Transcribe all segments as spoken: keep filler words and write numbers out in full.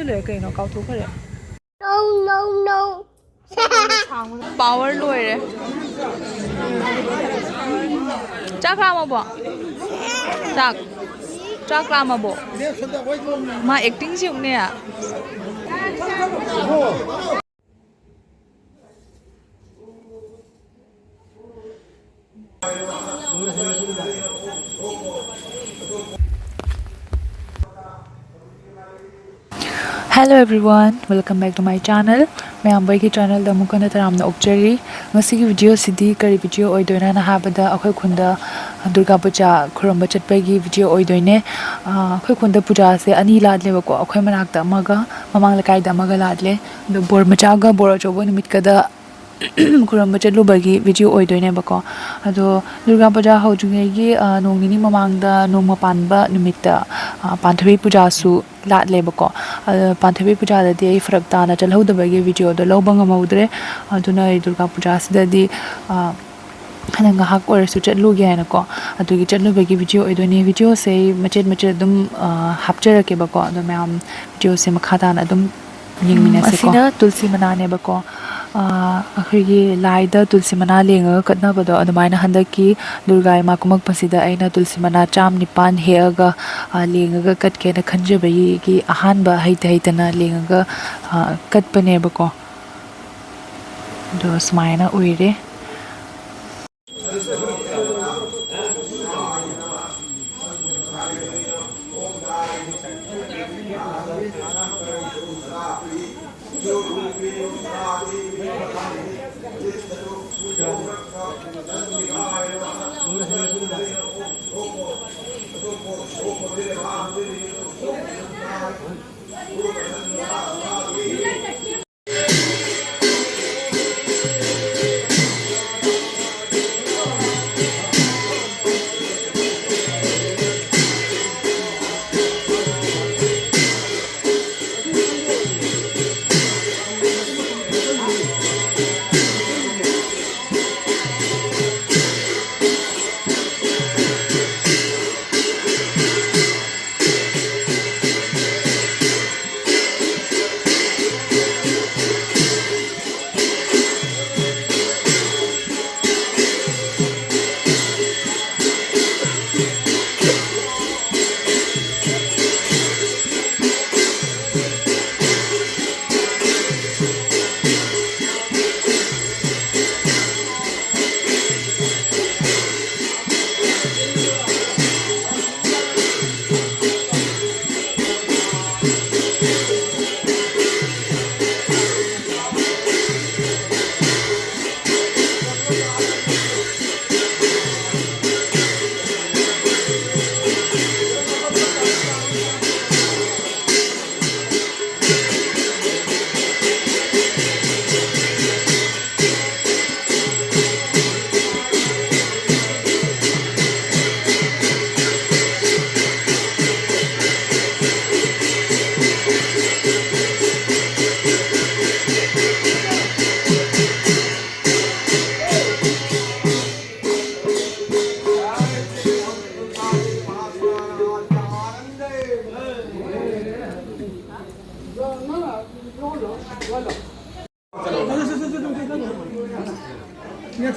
ꯂꯣꯏꯔꯦ ꯀꯩꯅꯣ? ꯀꯥꯎꯊꯣꯛꯈ꯭ꯔꯦ꯫ No, no, no. Power ꯂꯣꯏꯔꯦ꯫ ꯆꯥꯛ ꯂꯥꯝꯃꯕꯣ? ꯆꯥꯛ꯫ ꯆꯥꯛ ꯂꯥꯝꯃꯕꯣ? ꯃꯥ acting ꯁꯦ ꯌꯦꯡꯉꯨꯅꯦ꯫ Hello everyone, welcome back to my channel. ꯃꯌꯥꯝꯕꯨ ꯑꯩꯒꯤ channel ꯗ ꯑꯃꯨꯛ ꯍꯟꯅ ꯇꯔꯥꯝꯅ ꯑꯣꯛꯆꯔꯤ꯫ ꯉꯁꯤꯒꯤ video ꯁꯤꯗꯤ ꯀꯔꯤ video ꯑꯣꯏꯗꯣꯏꯅꯣꯅ ꯍꯥꯏꯕꯗ, ꯑꯩꯈꯣꯏ ꯈꯨꯟꯗ ꯗꯨꯔꯒꯥ ꯄꯨꯖꯥ ꯈꯨꯔꯨꯝꯕ ꯆꯠꯄꯒꯤ video ꯑꯣꯏꯗꯣꯏꯅꯦ꯫ ꯑꯥ, ꯑꯩꯈꯣꯏ ꯈꯨꯟꯗ ꯄꯨꯖꯥꯁꯦ ꯑꯅꯤ ꯂꯥꯠꯂꯦꯕꯀꯣ, ꯑꯩꯈꯣꯏ ꯃꯅꯥꯛꯇ ꯑꯃꯒ ꯃꯃꯥꯡ ꯂꯩꯀꯥꯏꯗ ꯑꯃꯒ ꯂꯥꯠꯂꯦ꯫ ꯑꯗꯣ ꯕꯣꯔ ꯃꯆꯥꯒ ꯕꯣꯔ ꯑꯆꯧꯕ ꯅꯨꯃꯤꯠꯀꯗ ꯈꯨꯔꯨꯝꯕ ꯆꯠꯂꯨꯕꯒꯤ video ꯑꯣꯏꯗꯣꯏꯅꯦꯕꯀꯣ꯫ ꯑꯗꯣ ꯗꯨꯔꯒꯥ ꯄꯨꯖꯥ ꯍꯧꯗ꯭ꯔꯤꯉꯩꯒꯤ, ꯑ, ꯅꯣꯡ ꯅꯤꯅꯤ ꯃꯃꯥꯡꯗ ꯅꯣꯡꯃ ꯄꯥꯟꯕ ꯅꯨꯃꯤꯠꯇ, ꯑ, ꯄꯥꯟꯊꯕꯤ ꯄꯨꯖꯥꯁꯨ ꯂꯥꯠꯂꯦꯕꯀꯣ꯫ ꯑꯗꯣ ꯄꯥꯟꯊꯕꯤ ꯄꯨꯖꯥꯗꯗꯤ ꯑꯩ ꯐꯔꯛ ꯇꯥꯅ ꯆꯠꯍꯧꯗꯕꯒꯤ video ꯗꯣ ꯂꯧꯕ ꯉꯝꯍꯧꯗ꯭ꯔꯦ꯫ ꯑꯗꯨꯅ ꯑꯩ ꯗꯨꯔꯒꯥ ꯄꯨꯖꯥꯁꯤꯗꯗꯤ, ꯑ, ꯍꯟꯗꯛ ꯉꯥꯏꯍꯥꯛ ꯑꯣꯏꯔꯁꯨ ꯆꯠꯂꯨꯒꯦ ꯍꯥꯏꯅꯀꯣ, ꯑꯗꯨꯒꯤ ꯆꯠꯂꯨꯕꯒꯤ video ꯑꯣꯏꯗꯣꯏꯅꯦ꯫ Video ꯁꯦ ꯑꯩ ꯃꯆꯦꯠ ꯃꯆꯦꯠ ꯑꯗꯨꯝ, ꯑ, ꯍꯥꯞꯆꯔꯛꯀꯦꯕꯀꯣ꯫ ꯑꯗꯣ ꯃꯌꯥꯝ video ꯁꯦ ꯃꯈꯥ ꯇꯥꯅ ꯑꯗꯨꯝ ꯌꯦꯡꯃꯤꯟꯅꯁꯦꯀꯣ꯫ ꯎꯝ, ꯑꯁꯤꯅ ꯇꯨꯜꯁꯤ ꯃꯅꯥꯅꯦꯕꯀꯣ꯫ ꯑ, ꯑꯩꯈꯣꯏꯒꯤ ꯂꯥꯏꯗ ꯇꯨꯜꯁꯤ ꯃꯅꯥ ꯂꯦꯡꯉꯒ ꯀꯠꯅꯕꯗꯣ, ꯑꯗꯨꯃꯥꯏꯅ ꯍꯟꯗꯛꯀꯤ ꯗꯨꯔꯒꯥ ꯏꯃꯥ ꯀꯨꯝꯃꯛꯄꯁꯤꯗ ꯑꯩꯅ ꯇꯨꯜꯁꯤ ꯃꯅꯥ ꯆꯥꯝ ꯅꯤꯄꯥꯟ ꯍꯦꯛꯑꯒ, ꯑ, ꯂꯦꯡꯉꯒ ꯀꯠꯀꯦꯅ ꯈꯟꯖꯕꯒꯤ ꯑꯍꯥꯟꯕ ꯍꯩꯇ ꯍꯩꯇꯅ ꯂꯦꯡꯉꯒ, ꯑ, ꯀꯠꯄꯅꯦꯕꯀꯣ꯫ ꯑꯗꯣ ꯁꯨꯃꯥꯏꯅ ꯑꯣꯏꯔꯦ꯫ ॐ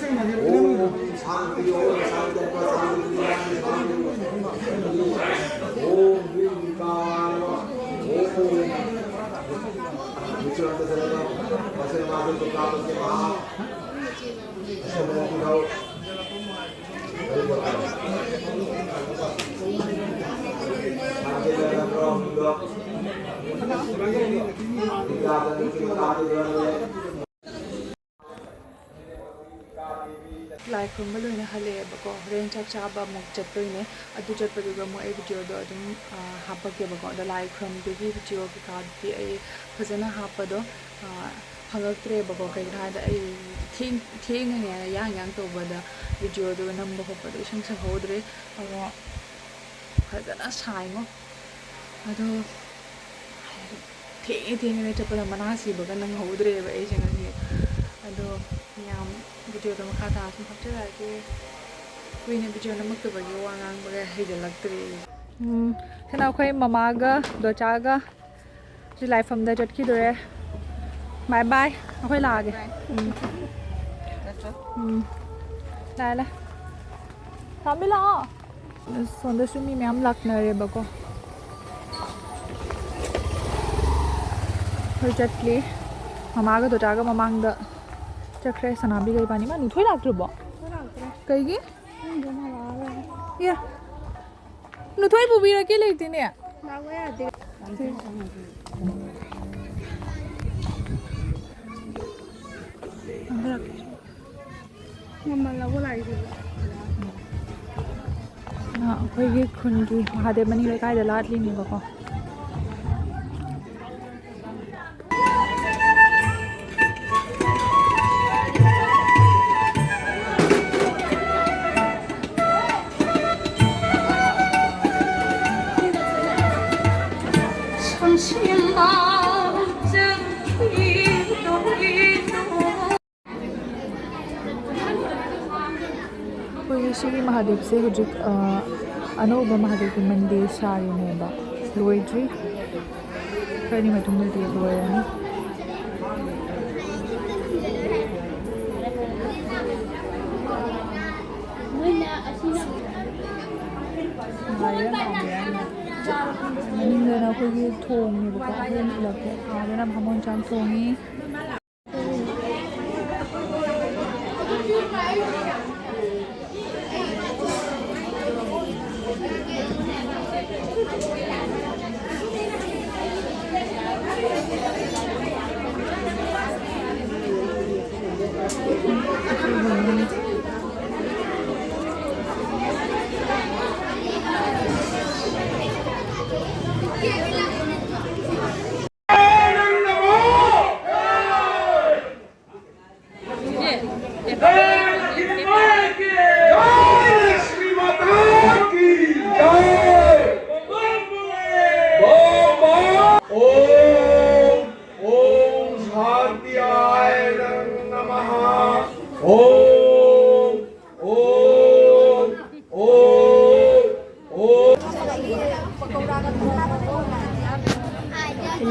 शांति, ॐ शांति, शांति, शांति। ॐ ह्रीं ह्रींकाराय नमः। ॐ विश्वनाथ सर्व वसनवासु सुखापस्य महा। ꯂꯥꯏ ꯈꯨꯔꯨꯝꯕ ꯂꯣꯏꯅ ꯍꯜꯂꯛꯑꯦꯕꯀꯣ꯫ ꯍꯣꯔꯦꯟ ꯆꯥꯛ ꯆꯥꯕ ꯑꯃꯨꯛ ꯆꯠꯇꯣꯏꯅꯦ꯫ ꯑꯗꯨ ꯆꯠꯄꯗꯨꯒ ꯑꯃꯨꯛ ꯑꯩ ꯚꯤꯗꯤꯑꯣꯗꯣ ꯑꯗꯨꯝ, ꯑ, ꯍꯥꯞꯄꯛꯀꯦꯕꯀꯣ꯫ ꯑꯗꯣ ꯂꯥꯏ ꯈꯨꯔꯨꯝꯕꯗꯨꯒꯤ ꯚꯤꯗꯤꯑꯣ ꯀꯩꯀꯥꯗꯨꯗꯤ ꯑꯩ ꯐꯖꯅ ꯍꯥꯞꯄꯗꯣ, ꯑ, ꯐꯪꯉꯛꯇ꯭ꯔꯦꯕꯀꯣ꯫ ꯀꯩꯒꯤꯅꯣ ꯍꯥꯏꯕꯗ ꯑꯩ ꯊꯦꯡ-, ꯊꯦꯡꯉꯅꯦꯅ ꯌꯥꯡ ꯌꯥꯡ ꯇꯧꯕꯗ ꯚꯤꯗꯤꯑꯣꯗꯨꯒ ꯅꯝꯕ ꯈꯣꯠꯄꯗꯣ ꯏꯁꯪ ꯁꯪꯍꯧꯗ꯭ꯔꯦ꯫ ꯑꯗꯣ ꯐꯖꯅ ꯁꯥꯏꯉꯣ꯫ ꯑꯗꯣ ꯊꯦꯡꯉꯦ ꯊꯦꯡꯉꯦꯅ ꯆꯠꯄꯗ ꯃꯅꯥ ꯁꯤꯕꯒ ꯅꯪꯍꯧꯗ꯭ꯔꯦꯕ ꯑꯩꯁꯦ ꯉꯁꯤ꯫ ꯑꯗꯣ ꯃꯌꯥꯝ ꯚꯤꯗꯤꯑꯣꯗꯣ ꯃꯈꯥ ꯇꯥꯅ ꯁꯨꯝ ꯍꯥꯞꯆꯔꯛꯑꯒꯦ꯫ ꯀꯨꯏꯅ ꯚꯤꯗꯤꯑꯣ ꯅꯝꯃꯛꯇꯕꯒꯤ ꯋꯥ ꯉꯥꯡꯕꯒ ꯍꯩꯖꯤꯜꯂꯛꯇ꯭ꯔꯦ꯫ ꯎꯝ, ꯁꯤꯅ ꯑꯩꯈꯣꯏ ꯃꯃꯥꯒ ꯗꯣꯆꯥꯒ ꯁꯤ ꯂꯥꯏꯐꯝꯗ ꯆꯠꯈꯤꯗꯣꯔꯦ꯫ ꯕꯥꯏ ꯕꯥꯏ꯫ ꯑꯩꯈꯣꯏ ꯂꯥꯛꯑꯒꯦ꯫ ꯎꯝ꯫ ꯎꯝ꯫ ꯂꯥꯛꯑꯦ, ꯂꯥꯛꯑꯦ꯫ ꯇꯥꯝꯕꯤ ꯂꯥꯛꯑꯣ꯫ ꯑꯁ, ꯁꯣꯝꯗꯁꯨ ꯃꯤ ꯃꯌꯥꯝ ꯂꯥꯛꯅꯔꯦꯕꯀꯣ꯫ ꯑꯩꯈꯣꯏ ꯆꯠꯂꯤ꯫ ꯃꯃꯥꯒ ꯗꯣꯇꯥꯒ ꯃꯃꯥꯡꯗ ꯆꯠꯈ꯭ꯔꯦ꯫ ꯁꯅꯥꯕꯤꯒ ꯏꯕꯥꯅꯤ꯫ ꯃꯥ ꯅꯨꯊꯣꯏ ꯂꯥꯛꯇ꯭ꯔꯤꯕꯣ? ꯀꯩꯒꯤ? ꯑꯦ꯫ ꯅꯨꯊꯣꯏ ꯄꯨꯕꯤꯔꯛꯀꯦ ꯂꯩꯇꯦꯅꯦ꯫ ꯉꯝꯃꯜꯂꯕꯣ ꯂꯥꯛꯏꯁꯤꯕꯣ? ꯑꯩꯈꯣꯏꯒꯤ ꯈꯨꯟꯒꯤ ꯃꯍꯥꯗꯦꯕ ꯃꯅꯤꯡ ꯂꯩꯀꯥꯏꯗ ꯂꯥꯠꯂꯤꯅꯦꯕꯀꯣ꯫ ꯑꯩꯈꯣꯏꯒꯤ ꯁꯤꯒꯤ ꯃꯍꯥꯗꯦꯕꯁꯦ ꯍꯧꯖꯤꯛ, ꯑ, ꯑꯅꯧꯕ ꯃꯍꯥꯗꯦꯕꯀꯤ ꯃꯟꯗꯤꯔ ꯁꯥꯔꯤꯅꯦꯕ, ꯂꯣꯏꯗ꯭ꯔꯤ꯫ ꯈꯔꯅꯤ ꯃꯇꯨꯡꯗꯗꯤ ꯂꯣꯏꯔꯅꯤ꯫ ꯃꯅꯤꯡꯗꯅ ꯑꯩꯈꯣꯏꯒꯤ ꯊꯣꯡꯉꯦꯕꯀꯣ, ꯑꯩꯈꯣꯏ ꯄꯨꯂꯞꯀꯤ꯫ ꯑꯥꯗꯅ ꯕꯥꯃꯣꯟ ꯆꯥꯛ ꯊꯣꯡꯉꯤ꯫ जय लक्ष्मी माता की जय। ओम, ओम शांति आय नमः। ओम, ओम, ओम, ओम।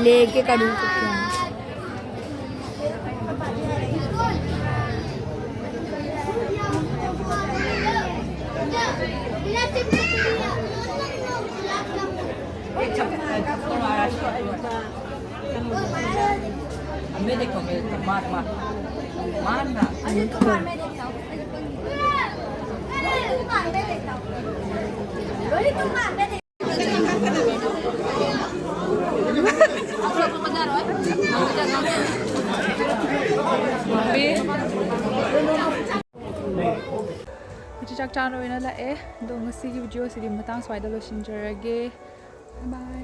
लेके करूँ तो क्या? ꯍꯧꯖꯤꯛ ꯆꯥꯛ ꯆꯥꯅ ꯑꯣꯏꯅ ꯂꯥꯛꯑꯦ꯫ ꯑꯗꯣ ꯉꯁꯤꯒꯤ ꯚꯤꯗꯤꯑꯣꯁꯤꯗꯤ ꯃꯇꯥꯡ ꯁ꯭ꯋꯥꯏꯗ ꯂꯣꯏꯁꯤꯟꯖꯔꯒꯦ꯫ ꯕꯥꯏ꯫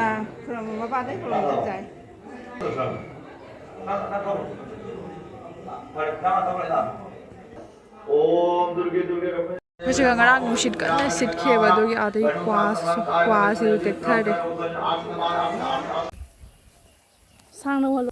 ꯑꯥ, ꯈꯨꯔꯨꯝ, ꯃꯄꯥꯗꯩ ꯈꯨꯔꯨꯝ ꯆꯠꯆꯥꯏ꯫ ꯑꯩꯈꯣꯏꯁꯤꯒ ꯉꯔꯥꯡ ꯅꯨꯡꯁꯤꯠ ꯀꯟꯅ ꯁꯤꯠꯈꯤꯑꯕ, ꯑꯗꯨꯒꯤ ꯑꯥꯗꯒꯤ ꯀ꯭ꯋꯥꯁꯨ, ꯀ꯭ꯋꯥꯁꯤꯁꯨ ꯇꯦꯛꯊꯔꯦ꯫ ꯁꯥꯡꯅ ꯍꯣꯜꯂꯣ꯫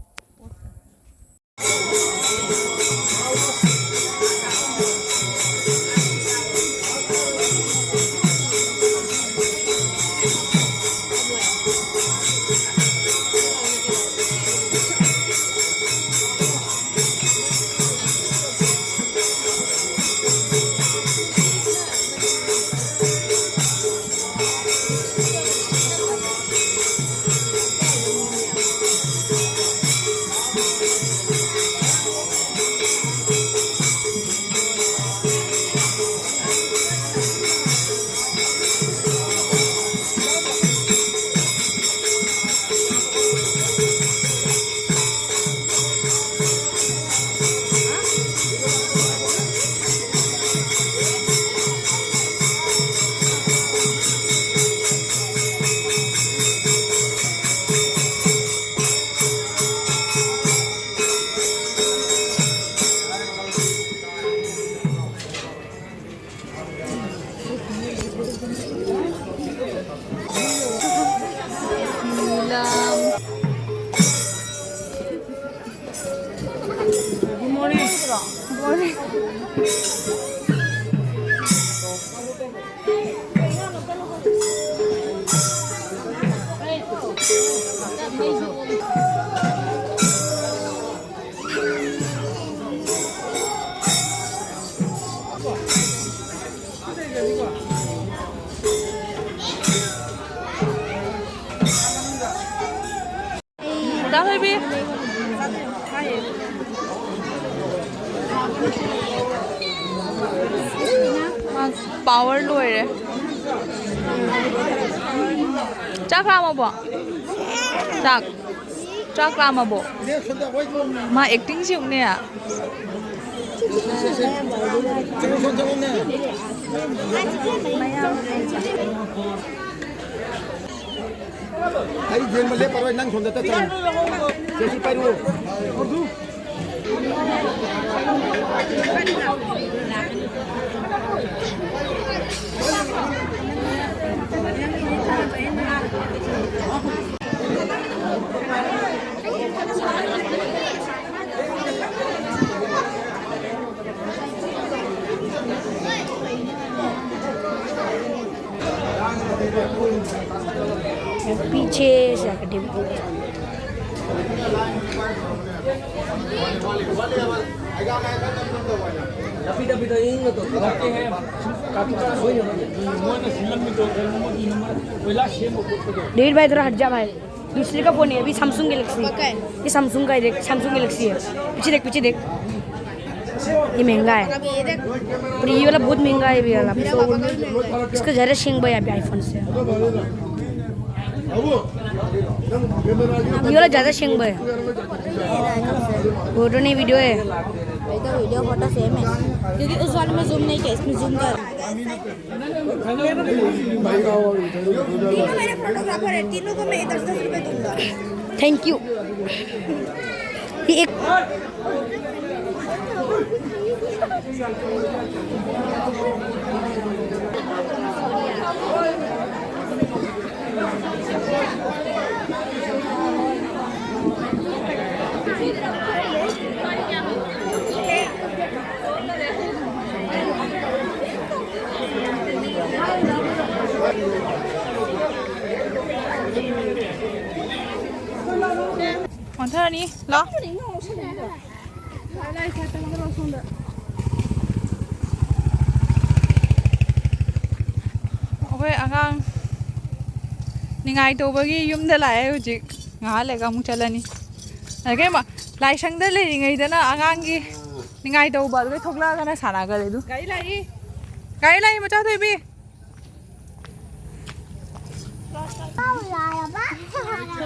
ꯗꯥ ꯊꯣꯏꯕꯤ꯫ ꯃꯥ ꯄꯥꯋꯔ ꯂꯣꯏꯔꯦ꯫ ꯆꯥꯛ ꯂꯥꯝꯃꯕꯣ? ꯆꯥꯛ꯫ ꯆꯥꯛ ꯂꯥꯝꯃꯕꯣ? ꯃꯥ ꯑꯦꯛꯇꯤꯡꯁꯤ ꯌꯦꯡꯉꯨꯅꯦ꯫ ꯑꯩ ꯌꯦꯡꯕ ꯂꯦꯞꯄꯔꯣꯏ, ꯅꯪ ꯁꯣꯝꯗ ꯆꯠ ꯆꯠꯂꯣ꯫ ꯆꯦꯁꯤ ꯄꯥꯏꯔꯨꯔꯣ꯫ पीछे से आके टेम्पो। डेविड भाई, थोड़ा हट जा भाई। दूसरे का फोन है, अभी सैमसंग गैलेक्सी। पक्का है? ये सैमसंग का है, देख, सैमसंग गैलेक्सी है। पीछे देख, पीछे देख। ये महंगा है। अब ये देख। पर ये वाला बहुत महंगा है, ये वाला। मेरा पापा का भी महंगा है। इसका ज़्यादा शेंग भाई अभी आईफोन से। ये वाला ज़्यादा शेंग भाई। फोटो नहीं, वीडियो है। ये तो वीडियो, फोटो सेम है, क्योंकि उस वाले में जूम नहीं किया, इसमें जूम कर। तीनों मेरे फोटोग्राफर है, तीनों को मैं दस दस रुपए दूंगा। Thank you. ये एक ꯑꯣꯟꯊꯔꯅꯤ, ꯂꯥꯎ꯫ ꯑꯩꯈꯣꯏ ꯑꯉꯥꯡ ꯅꯤꯡꯉꯥꯏ ꯇꯧꯕꯒꯤ ꯌꯨꯝꯗ ꯂꯥꯛꯑꯦ ꯍꯧꯖꯤꯛ꯫ ꯉꯥꯏꯍꯥꯛ ꯂꯩꯔꯒ ꯑꯃꯨꯛ ꯆꯠꯂꯅꯤ꯫ ꯑꯗꯒꯤ ꯑꯃ ꯂꯥꯏꯁꯪꯗ ꯂꯩꯔꯤꯉꯩꯗꯅ ꯑꯉꯥꯡꯒꯤ ꯅꯤꯡꯉꯥꯏ ꯇꯧꯕ ꯑꯗꯨꯗꯩ ꯊꯣꯛꯂꯛꯑꯒꯅ ꯁꯥꯟꯅꯈꯔꯦ ꯑꯗꯨ꯫ ꯒꯥꯔꯤ ꯂꯥꯛꯏ꯫ ꯒꯥꯔꯤ ꯂꯥꯛꯏ, ꯃꯆꯥ ꯊꯣꯏꯕꯤ꯫ ꯄꯥꯎ ꯂꯥꯛꯑꯕ?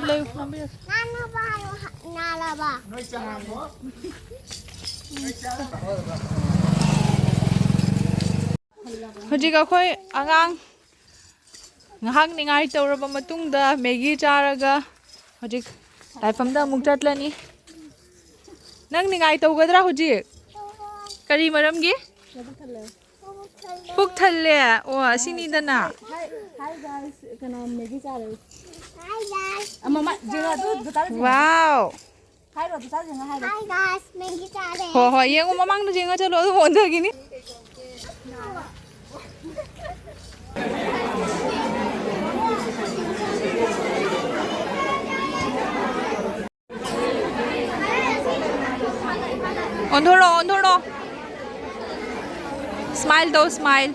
ꯂꯩꯌꯨ, ꯂꯝꯕꯤ꯫ ꯅꯥꯟꯅꯕ ꯍꯥꯏꯌꯣ, ꯍ-, ꯅꯥꯜꯂꯕ? ꯍꯧꯖꯤꯛ ꯑꯩꯈꯣꯏ ꯑꯉꯥꯡ ꯉꯥꯏꯍꯥꯛ ꯅꯤꯡꯉꯥꯏ ꯇꯧꯔꯕ ꯃꯇꯨꯡꯗ ꯃꯦꯒꯤ ꯆꯥꯔꯒ ꯍꯧꯖꯤꯛ ꯂꯥꯏꯐꯝꯗ ꯑꯃꯨꯛ ꯆꯠꯂꯅꯤ꯫ ꯅꯪ ꯅꯤꯡꯉꯥꯏ ꯇꯧꯒꯗ꯭ꯔꯥ ꯍꯧꯖꯤꯛ? ꯀꯔꯤ ꯃꯔꯝꯒꯤ? ꯄꯨꯛ ꯊꯜꯂꯦ꯫ ꯑꯣ, ꯑꯁꯤꯅꯤꯗꯅ꯫ Hi, hi guys. ꯀꯩꯅꯣ, ꯃꯦꯒꯤ ꯆꯥꯔꯦ꯫ Hi guys. ꯑꯃ, ꯃꯥ, ꯖꯤꯔꯥꯗꯨ ꯗꯨꯀꯥꯟꯗ ꯊꯦꯡꯅꯩ꯫ Wow. ꯍꯥꯏꯔꯣ, ꯑꯗꯨ ꯆꯥꯁꯤꯅ ꯍꯥꯏꯔꯣ꯫ Hi guys, ꯃꯦꯒꯤ ꯆꯥꯔꯦ꯫ ꯍꯣꯏ, ꯍꯣꯏ, ꯌꯦꯡꯉꯨ, ꯃꯃꯥꯡꯗ ꯌꯦꯡꯉ ꯆꯠꯂꯣ, ꯑꯗꯨꯝ ꯑꯣꯟꯊꯈꯤꯅꯤ꯫ ꯑꯣꯟꯊꯣꯔꯛꯑꯣ, ꯑꯣꯟꯊꯣꯔꯛꯑꯣ꯫ Smile ꯇꯧ, smile꯫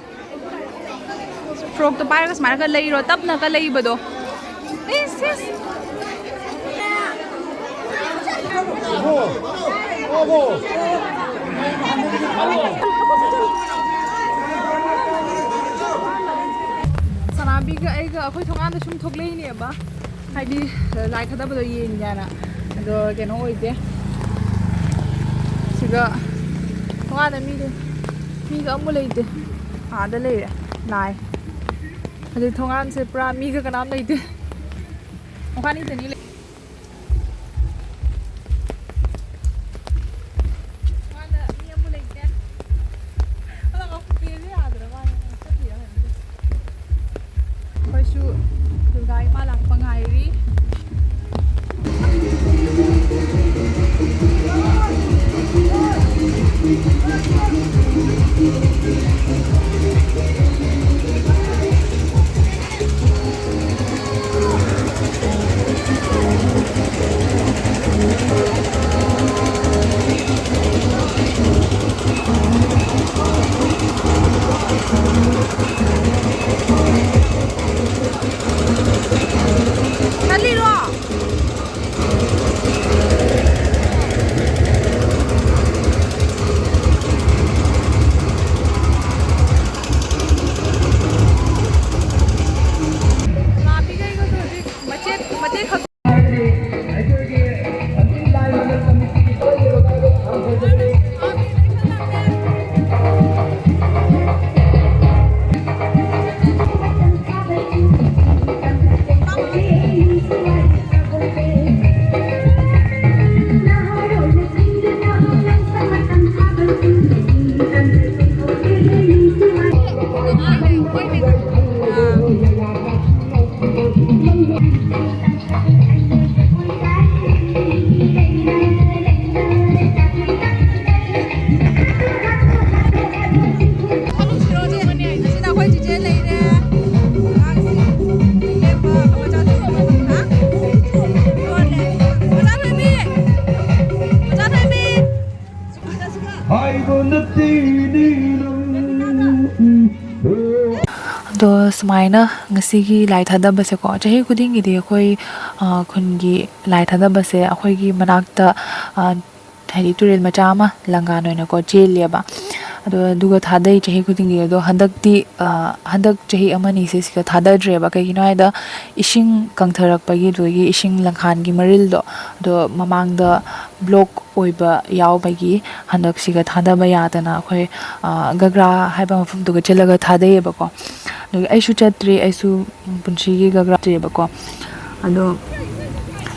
Frogꯇꯣ ꯄꯥꯏꯔꯒ ꯁꯨꯃꯥꯏꯅꯒ ꯂꯩꯔꯣ, ꯇꯞꯅꯒ ꯂꯩꯕꯗꯣ꯫ ꯏꯁ, ꯏꯁ꯫ ꯁꯅꯥꯕꯤꯒ ꯑꯩꯒ ꯑꯩꯈꯣꯏ ꯊꯣꯡꯒꯥꯟꯗ ꯁꯨꯝ ꯊꯣꯛꯂꯛꯏꯅꯦꯕ꯫ ꯍꯥꯏꯗꯤ, ꯂꯥꯏ ꯊꯥꯗꯕꯗꯣ ꯌꯦꯡꯒꯦꯅ꯫ ꯑꯗꯣ ꯀꯩꯅꯣ ꯑꯣꯏꯗꯦ꯫ ꯁꯤꯗ ꯊꯣꯡꯒꯥꯟꯗ ꯃꯤꯗꯣ, ꯃꯤꯒ ꯑꯃꯨꯛ ꯂꯩꯇꯦ꯫ ꯑꯥꯗ ꯂꯩꯔꯦ ꯂꯥꯏ꯫ ꯍꯧꯖꯤꯛ ꯊꯣꯡꯒꯥꯟꯁꯦ ꯄꯨꯔꯥ ꯃꯤꯒ ꯀꯅꯥꯝ ꯂꯩꯇꯦ꯫ ꯃꯈꯥꯅꯤꯗꯅꯤ ꯂꯩ꯫ ꯃꯥꯅ ꯃꯤ ꯑꯃꯨꯛ ꯂꯩꯇꯦ꯫ ꯑꯗꯣ ꯄꯦꯁꯦ ꯌꯥꯗ꯭ꯔ ꯃꯥꯜꯂꯦ꯫ ꯆꯠꯈꯤꯔ ꯈꯪꯗꯦ꯫ ꯑꯩꯈꯣꯏꯁꯨ ꯗꯨꯔꯒꯥ ꯏꯃꯥ ꯂꯥꯛꯄ ꯉꯥꯏꯔꯤ꯫ ꯑꯗꯣ ꯁꯨꯃꯥꯏꯅ ꯉꯁꯤꯒꯤ ꯂꯥꯏ ꯊꯥꯗꯕꯁꯦꯀꯣ, ꯆꯍꯤ ꯈꯨꯗꯤꯡꯒꯤꯗꯤ ꯑꯩꯈꯣꯏ, ꯑ, ꯈꯨꯟꯒꯤ ꯂꯥꯏ ꯊꯥꯗꯕꯁꯦ ꯑꯩꯈꯣꯏꯒꯤ ꯃꯅꯥꯛꯇ, ꯑ, ꯍꯥꯏꯗꯤ ꯇꯨꯔꯦꯜ ꯃꯆꯥ ꯑꯃ ꯂꯪꯒꯥꯟ ꯑꯣꯏꯅꯀꯣ ꯆꯦꯜꯂꯦꯕ꯫ ꯑꯗꯣ ꯑꯗꯨꯒ ꯊꯥꯗꯩ ꯆꯍꯤ ꯈꯨꯗꯤꯡꯒꯤ꯫ ꯑꯗꯣ ꯍꯟꯗꯛꯇꯤ, ꯑ, ꯍꯟꯗꯛ ꯆꯍꯤ ꯑꯃ ꯑꯅꯤꯁꯦ ꯁꯤꯗ ꯊꯥꯗꯗ꯭ꯔꯦꯕ꯫ ꯀꯩꯒꯤꯅꯣ ꯍꯥꯏꯗ ꯏꯁꯤꯡ ꯀꯪꯊꯔꯛꯄꯒꯤ, ꯑꯗꯨꯗꯒꯤ ꯏꯁꯤꯡ ꯂꯪꯈꯥꯟꯒꯤ ꯃꯔꯤꯜꯗꯣ, ꯑꯗꯣ ꯃꯃꯥꯡꯗ ꯕ꯭ꯂꯣꯛ ꯑꯣꯏꯕ ꯌꯥꯎꯕꯒꯤ ꯍꯟꯗꯛꯁꯤꯒ ꯊꯥꯗꯕ ꯌꯥꯗꯅ ꯑꯩꯈꯣꯏ, ꯑ, ꯒꯒ꯭ꯔꯥ ꯍꯥꯏꯕ ꯃꯐꯝꯗꯨꯒ ꯆꯠꯂꯒ ꯊꯥꯗꯩꯌꯦꯕꯀꯣ꯫ ꯑꯗꯨꯒ ꯑꯩꯁꯨ ꯆꯠꯇ꯭ꯔꯤ, ꯑꯩꯁꯨ ꯄꯨꯟꯁꯤꯒꯤ ꯒꯒ꯭ꯔꯥ ꯆꯠꯇ꯭ꯔꯤꯕꯀꯣ꯫ ꯑꯗꯣ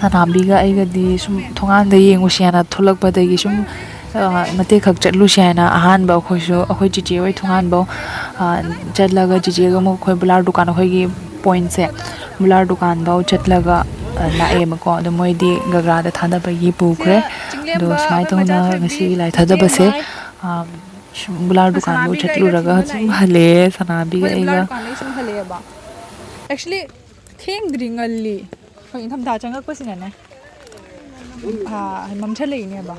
ꯁꯅꯥꯝꯕꯤꯒ ꯑꯩꯒꯗꯤ ꯁꯨꯝ ꯊꯣꯡꯒꯥꯟꯗ ꯌꯦꯡꯉꯨꯁꯤ ꯍꯥꯏꯅ ꯊꯣꯛꯂꯛꯄꯗꯒꯤ ꯁꯨꯝ, ꯑ, ꯃꯇꯦꯛ ꯈꯛ ꯆꯠꯂꯨꯁꯤ ꯍꯥꯏꯅ ꯑꯍꯥꯟꯕ ꯑꯩꯈꯣꯏꯁꯨ, ꯑꯩꯈꯣꯏ ꯆꯤꯆꯦ ꯍꯣꯏ ꯊꯣꯡꯒꯥꯟꯐꯧ, ꯑ, ꯆꯠꯂꯒ ꯆꯤꯆꯦꯒ ꯑꯃꯨꯛ ꯑꯩꯈꯣꯏ ꯕꯨꯂꯥꯔ ꯗꯨꯀꯥꯟ, ꯑꯩꯈꯣꯏꯒꯤ ꯄꯣꯏꯟꯁꯦ, ꯕꯨꯂꯥꯔ ꯗꯨꯀꯥꯟꯐꯧ ꯆꯠꯂꯒ, ꯑ, ꯂꯥꯛꯑꯦꯕꯀꯣ꯫ ꯑꯗꯣ ꯃꯣꯏꯗꯤ ꯒꯒ꯭ꯔꯥꯗ ꯊꯥꯗꯕꯒꯤ ꯄꯨꯈ꯭ꯔꯦ꯫ ꯑꯗꯣ ꯁꯨꯃꯥꯏꯅ ꯇꯧꯅ ꯉꯁꯤꯒꯤ ꯂꯥꯏ ꯊꯥꯗꯕꯁꯦ, ꯑ, ꯁꯨꯝ ꯕꯨꯂꯥꯔ ꯗꯨꯀꯥꯟꯐꯧ ꯆꯠꯂꯨꯔꯒ ꯁꯨꯝ ꯍꯜꯂꯛꯑꯦ ꯁꯅꯥꯕꯤꯒ ꯑꯩꯒ꯫ ꯑꯦꯛꯆꯨꯂꯤ ꯊꯦꯡꯗ꯭ꯔꯤ, ꯉꯜꯂꯤ꯫ ꯍꯣꯏ, ꯏꯪꯊꯝꯊꯥ ꯆꯪꯉꯛꯄꯁꯤꯅꯅꯦ꯫ ꯑꯥ, ꯃꯝꯁꯜꯂꯛꯏꯅꯦꯕ꯫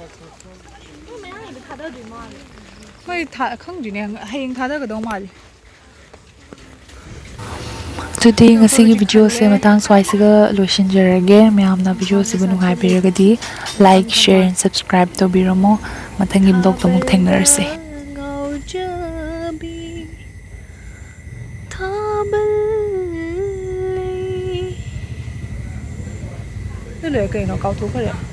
ꯍꯣꯏ, ꯊꯥ-, ꯈꯪꯗ꯭ꯔꯤꯅꯦ, ꯍꯌꯦꯡ ꯊꯥꯗꯒꯗꯧ ꯃꯥꯜꯂꯤ꯫ ꯑꯗꯨꯗꯤ ꯉꯁꯤꯒꯤ ꯚꯤꯗꯤꯑꯣꯁꯦ ꯃꯇꯥꯡ ꯁ꯭ꯋꯥꯏꯁꯤꯒ ꯂꯣꯏꯁꯤꯟꯖꯔꯒꯦ꯫ ꯃꯌꯥꯝꯅ ꯚꯤꯗꯤꯑꯣꯁꯤꯕꯨ ꯅꯨꯡꯉꯥꯏꯕꯤꯔꯒꯗꯤ like, share and subscribe ꯇꯧꯕꯤꯔꯝꯃꯣ꯫ ꯃꯊꯪꯒꯤ ꯚ꯭ꯂꯣꯛꯇ ꯑꯃꯨꯛ ꯊꯦꯡꯅꯔꯁꯦ꯫ ꯉꯥꯎꯖꯕꯤ ꯊꯥꯕꯜ ꯂꯩ꯫ ꯑꯗꯨ ꯂꯣꯏꯔ ꯀꯩꯅꯣ? ꯀꯥꯎꯊꯣꯛꯈ꯭ꯔꯦ꯫